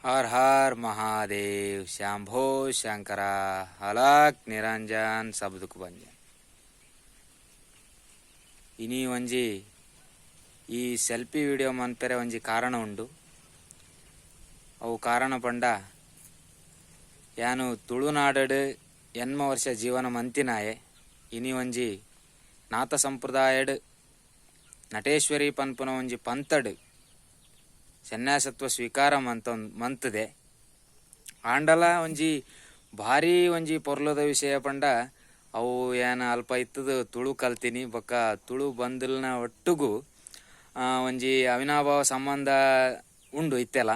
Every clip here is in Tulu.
ಹರ್ ಹರ್ ಮಹಾದೇವ್, ಶಂಭೋ ಶಂಕರ, ಅಲಕ್ ನಿರಂಜನ್, ಸಬ್ ಬಂಜನ್. ಇನಿ ಒಂಜಿ ಈ ಸೆಲ್ಫಿ ವಿಡಿಯೋ ಮನ್ಪೆರೆ ಒಂಜಿ ಕಾರಣ ಉಂಡು. ಅವು ಕಾರಣ ಪಂಡ, ಯಾನು ತುಳುನಾಡಡ್ 80 ವರ್ಷ ಜೀವನ ಮಂತಿನಾಯೆ. ಇನಿ ಒಂಜಿ ನಾಥ ಸಂಪ್ರದಾಯಡ್ ನಟೇಶ್ವರಿ ಪನ್ಪುನ ಒಂಜಿ ಪಂತಡ್ ಸನ್ಯಾಸತ್ವ ಸ್ವೀಕಾರ ಮಂತ ಮಂತದೆ. ಆಂಡಲ ಒಂಜಿ ಭಾರಿ ಒಂಜಿ ಪೊರ್ಲುದ ವಿಷಯ ಪಂಡ, ಅವು ಏನ ಅಲ್ಪ ಇತ್ತದು ತುಳು ಕಲ್ತಿನಿ. ಬೊಕ್ಕ ತುಳು ಬಂಧುಲ್ನ ಒಟ್ಟುಗು ಒಂಜಿ ಅವಿನಾಭಾವ ಸಂಬಂಧ ಉಂಡು. ಇತ್ತೆಲ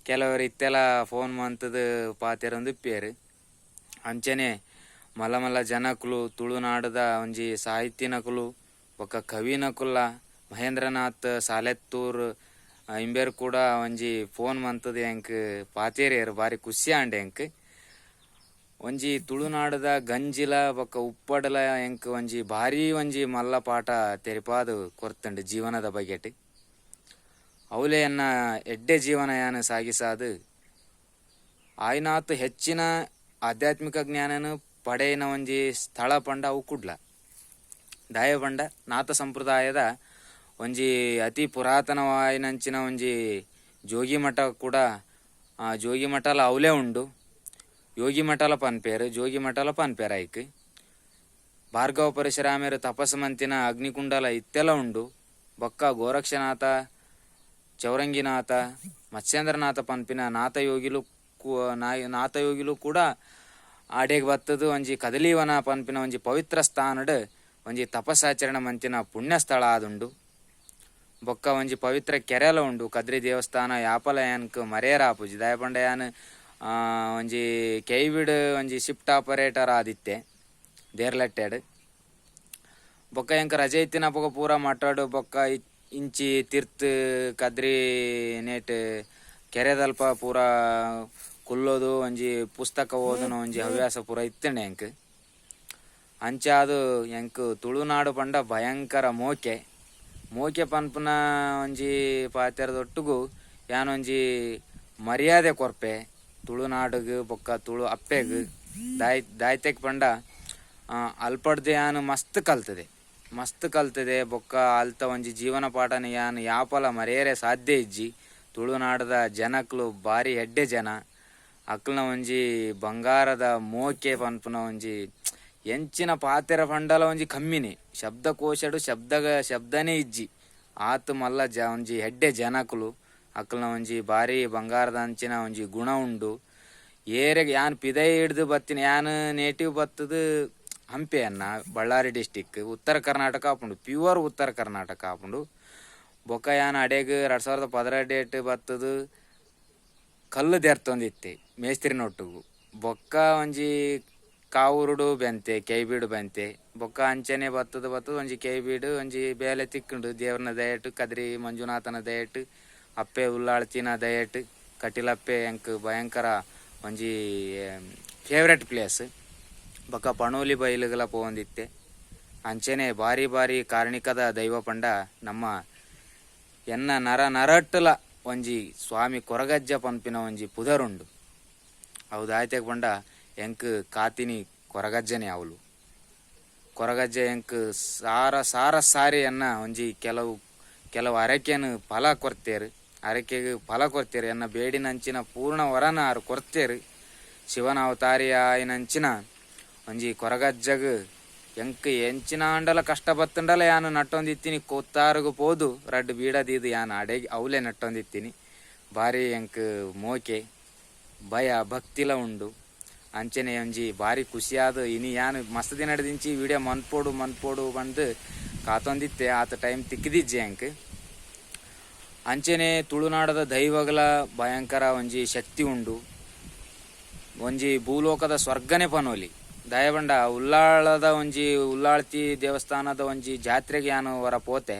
ಕೆಲವರು ಇತ್ತೆಲ ಫೋನ್ ಮಂತದು ಪಾತೆರೊಂದು ಇಪ್ಪೇರು. ಅಂಚನೆ ಮಲ್ಲ ಮಲ್ಲ ಜನಕುಲು, ತುಳುನಾಡದ ಒಂಜಿ ಸಾಹಿತಿನಕುಲು ಬೊಕ್ಕ ಕವಿನಕುಲ್ಲ, ಮಹೇಂದ್ರನಾಥ್ ಸಾಲೆತ್ತೂರ್ ಇಂಬೆರ್ ಕೂಡ ಒಂಜಿ ಫೋನ್ ಮಂತದು ಎಂಕ್ ಪಾತೇರಿಯರ್. ಬಾರಿ ಖುಷಿ ಆಂಡ್ ಎಂಕ್. ಒಂಜಿ ತುಳುನಾಡದ ಗಂಜಿಲ ಬೊಕ್ಕ ಉಪ್ಪಡಲ ಎಂಕ್ ಒಂಜಿ ಭಾರಿ ಒಂಜಿ ಮಲ್ಲ ಪಾಠ ತೆರಿಪಾದ್ ಕೊರ್ತುಂಡು ಜೀವನದ ಬಗೆಟ್. ಅವಲೆ ಎನ್ನ ಎಡ್ಡೆ ಜೀವನ ಯಾನ್ ಸಾಗಿಸಾದ್ ಆಯ್ನಾತ್ ಹೆಚ್ಚಿನ ಆಧ್ಯಾತ್ಮಿಕ ಜ್ಞಾನನು ಪಡೆಯಿನ ಒಂಜಿ ಸ್ಥಳ ಪಂಡ ಅವು ಕುಡ್ಲ. ದಾಯೆ ಪಂಡ, ನಾಥ ಸಂಪ್ರದಾಯದ ಒಂಜಿ ಅತಿ ಪುರಾತನವಾಯಿನಂಚಿನ ಒಂಜಿ ಜೋಗಿ ಮಠ ಕೂಡ, ಜೋಗಿ ಮಠಲ ಅವಲೇ ಉಂಡು. ಯೋಗಿ ಮಠಲ ಪನ್ಪೇರು, ಜೋಗಿ ಮಠಲ ಪನ್ಪೇರು ಐಕ್. ಭಾರ್ಗವ ಪರಶುರಾಮೆರ್ ತಪಸ್ಸು ಮಂತಿನ ಅಗ್ನಿಕುಂಡಲ ಇತ್ತೆಲ ಉಂಡು. ಬೊಕ್ಕ ಗೋರಕ್ಷನಾಥ, ಚೌರಂಗಿನಾಥ, ಮತ್ಸ್ಯೇಂದ್ರನಾಥ ಪನ್ಪಿನ ನಾಥಯೋಗಿಲು ನಾಥಯೋಗಿಲು ಕೂಡ ಆಡೆಗ್ ಬತ್ತದು ಒಂಜಿ ಕದಲೀವನ ಪನ್ಪಿನ ಒಂಜಿ ಪವಿತ್ರ ಸ್ಥಾನಡ್ ಒಂಜಿ ತಪಸ್ಸಾಚರಣೆ ಮಂತಿನ ಪುಣ್ಯ ಸ್ಥಳ ಆದುಂಡು. ಬೊಕ್ಕ ಒಂಜಿ ಪವಿತ್ರ ಕೆರೆಲ ಉಂಡು. ಕದ್ರಿ ದೇವಸ್ಥಾನ ಯಾಪಲ ಯಾನ್ಕ್ ಮರೆಯರ ಆಪುಜಿ. ದಾಯೆ ಪಂಡ, ಯಾನ್ ಒಂಜಿ ಕೈಬಿಡ್ ಒಂಜಿ ಶಿಫ್ಟ್ ಆಪರೇಟರ್ ಆದಿತ್ತೆ ದೇರ್ಲಟ್ಟೆಡ್. ಬೊಕ್ಕ ಎಂಕ್ ರಜೆ ಇತ್ತಿನಪಗ ಪೂರ ಮಠಡ್ ಬೊಕ್ಕ ಇಂಚಿ ತಿರ್ತ್ ಕದ್ರಿ ನೇಟ್ ಕೆರೆದಲ್ಪ ಪೂರ ಕುಲ್ಲೋದು, ಒಂಜಿ ಪುಸ್ತಕ ಓದುನ ಒಂಜಿ ಹವ್ಯಾಸ ಪೂರ ಇತ್ತುಂಡು ಎಂಕ್. ಅಂಚಾದ್ ಎಂಕ್ ತುಳುನಾಡು ಪಂಡ ಭಯಂಕರ ಮೋಕೆ. ಮೋಕೆ ಪನ್ಪುನ ಒಂಜಿ ಪಾತೆರದೊಟ್ಟುಗು ಯಾನೊಂಜಿ ಮರ್ಯಾದೆ ಕೊರ್ಪೆ ತುಳುನಾಡುಗ್ ಬೊಕ್ಕ ತುಳು ಅಪ್ಪೆಗ್. ದಾಯ್ ದಾಯ್ತೆಕ್ ಪಂಡ, ಅಲ್ಪಡ್ದ್ ಯಾನ್ ಮಸ್ತ್ ಕಲ್ತದೆ, ಮಸ್ತ್ ಕಲ್ತದೆ. ಬೊಕ್ಕ ಅಲ್ತ ಒಂಜಿ ಜೀವನ ಪಾಠನ ಯಾನ್ ಯಾಪಲ ಮರೆಯರೆ ಸಾಧ್ಯ ಇಜ್ಜಿ. ತುಳುನಾಡದ ಜನಕ್ಲು ಬಾರಿ ಎಡ್ಡೆ ಜನ. ಅಕ್ಲ್ನ ಒಂಜಿ ಬಂಗಾರದ ಮೋಕೆ ಪನ್ಪುನ ಒಂಜಿ ಎಂಚಿನ ಪಾತೆರ ಪಂಡಲ ಒಂಜಿ ಕಮ್ಮಿನೆ. ಶಬ್ದಕೋಶಡು ಶಬ್ದಗ ಶಬ್ದನೇ ಇಜ್ಜಿ. ಆತ್ ಮಲ್ಲ ಒಂಜಿ ಎಡ್ಡೆ ಜನಕುಲು. ಅಕ್ಲ್ನ ಒಂಜಿ ಬಾರಿ ಬಂಗಾರದ ಅಂಚಿನ ಒಂಜಿ ಗುಣ ಉಂಡು. ಏರೆಗ್ ಯಾನ್ ಪಿದೈ ಹಿಡ್ದು ಬತ್ತಿನ, ಯಾನ್ ನೇಟಿವ್ ಬತ್ತದು ಹಂಪೆ ಅನ್ನ, ಬಳ್ಳಾರಿ ಡಿಸ್ಟಿಕ್, ಉತ್ತರ ಕರ್ನಾಟಕ ಆಪುಂಡು, ಪ್ಯೂರ್ ಉತ್ತರ ಕರ್ನಾಟಕ ಆಪುಂಡು. ಬೊಕ್ಕ ಯಾನ್ ಅಡೆಗ್ 2012 ಬತ್ತದು ಕಲ್ಲು ದೆರ್ತೊಂದಿತ್ತೆ ಮೇಸ್ತ್ರಿನೊಟ್ಟುಗು. ಬೊಕ್ಕ ಒಂಜಿ ಕಾವೂರುಡು ಬೆಂತೆ, ಕೈಬೀಡು ಬೆಂತೆ. ಬೊಕ್ಕ ಅಂಚನೆ ಬತ್ತದು ಬತ್ತದು ಒಂಜಿ ಕೈಬೀಡು ಒಂಜಿ ಬೇಲೆ ತಿಕ್ಕುಂಡು ದೇವ್ರನ ದಯಟ್, ಕದ್ರಿ ಮಂಜುನಾಥನ ದಯಟ್, ಅಪ್ಪೆ ಉಲ್ಲಾಳ್ತಿನ ದಯಟ್. ಕಟಿಲಪ್ಪೆ ಎಂಕ್ ಭಯಂಕರ ಒಂಜಿ ಫೇವ್ರೆಟ್ ಪ್ಲೇಸ್. ಬೊಕ್ಕ ಪಣೋಲಿ ಬೈಲುಗಳ ಪೋವೊಂದಿತ್ತೆ. ಅಂಚನೆ ಬಾರಿ ಬಾರಿ ಕಾರ್ಣಿಕದ ದೈವ ಪಂಡ ನಮ್ಮ ಎನ್ನ ನರ ನರಟ್ಟುಲ ಒಂಜಿ ಸ್ವಾಮಿ ಕೊರಗಜ್ಜ ಪನ್ಪಿನ ಒಂಜಿ ಪುದರುಂಡು. ಅವು ದಾಯ್ತೆಗ್ ಪಂಡ, ಎಂಕ್ ಕಾತಿನಿ ಕೊರಗಜ್ಜನೆ ಅವಲು. ಕೊರಗಜ್ಜ ಎಂಕ್ ಸಾರ ಸಾರ ಸಾರಿ ಎನ್ನ ಒಂಜಿ ಕೆಲವು ಕೆಲವು ಅರಕೆನ್ ಫಲ ಕೊರ್ತೇರು, ಅರಕೆಗ್ ಫಲ ಕೊರ್ತೇರು. ಎನ್ನ ಬೇಡಿನಂಚಿನ ಪೂರ್ಣ ವರನ ಆರು ಕೊರ್ತೇರು. ಶಿವನ ಅವತಾರಿ ಆಯಿನಂಚಿನ ಒಂಜಿ ಕೊರಗಜ್ಜಗ್ ಎಂಕ್ ಎಂಚಿನ ಆಂಡಲ ಕಷ್ಟ ಬತ್ತುಂಡಲ ಯಾನ್ ನಟ್ಟೊಂದಿತ್ತೀನಿ. ಕೊತ್ತಾರುಗು ಪೋದು ರಡ್ಡ್ ಬೀಡ ದೀದು ಯಾನ್ ಅಡೆಗ್ ಅವಲೆ ನಟ್ಟೊಂದಿತ್ತೀನಿ. ಬಾರಿ ಎಂಕ್ ಮೋಕೆ, ಭಯ ಭಕ್ತಿಲ ಉಂಡು. ಅಂಚನೆ ಒಂಜಿ ಬಾರಿ ಖುಷಿಯಾದ ಇನಿ ಯಾನ್ ಮಸ್ತ್ ದಿನ ದಿಂಚಿ ವಿಡಿಯೋ ಮನ್ಪೋಡು ಮನ್ಪೋಡು ಪಂದ್ ಕಾತೊಂದಿತ್ತೆ. ಆತ ಟೈಮ್ ತಿಕ್ಕಿದಿಜ್ಜೆ ಎಂಕ್. ಅಂಚನೆ ತುಳುನಾಡದ ದೈವಗಳ ಭಯಂಕರ ಒಂಜಿ ಶಕ್ತಿ ಉಂಡು. ಒಂಜಿ ಭೂಲೋಕದ ಸ್ವರ್ಗನೆ ಪನೋಲಿ. ದಾಯೆಪಂಡ, ಉಲ್ಲಾಳದ ಒಂಜಿ ಉಲ್ಲಾಳ್ತಿ ದೇವಸ್ಥಾನದ ಒಂಜಿ ಜಾತ್ರೆಗೆ ಯಾನು ಹೊರ ಪೋತೆ.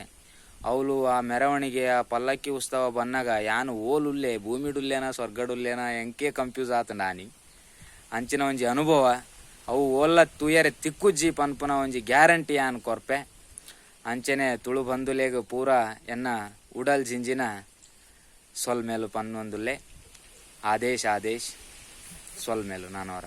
ಅವಲು ಆ ಮೆರವಣಿಗೆ, ಆ ಪಲ್ಲಕ್ಕಿ ಉತ್ಸವ ಬನ್ನಗ ಯಾನು ಓಲುಲ್ಲೆ, ಭೂಮಿಡುಲ್ಲೇನ ಸ್ವರ್ಗಡುಲ್ಲೇನ ಎಂಕೆ ಕನ್ಫ್ಯೂಸ್ ಆತಂಡ ಆನಿ. ಅಂಚಿನ ಒಂಜಿ ಅನುಭವ ಅವು ಓಲ್ಲ ತೂಯರೆ ತಿಕ್ಕುಜ್ಜಿ ಪನ್ಪುನ ಒಂಜಿ ಗ್ಯಾರಂಟಿ ಯಾನ್ ಕೊರ್ಪೆ. ಅಂಚನೆ ತುಳು ಬಂಧುಲೆಗ್ ಪೂರ ಎನ್ನ ಉಡಲ್ ಜಿಂಜಿನ ಸೊಲ್ಮೆಲು ಪನ್ನೊಂದುಲ್ಲೆ. ಆದೇಶ ಆದೇಶ್ ಸೊಲ್ಮೆಲು ನಾನೋರ.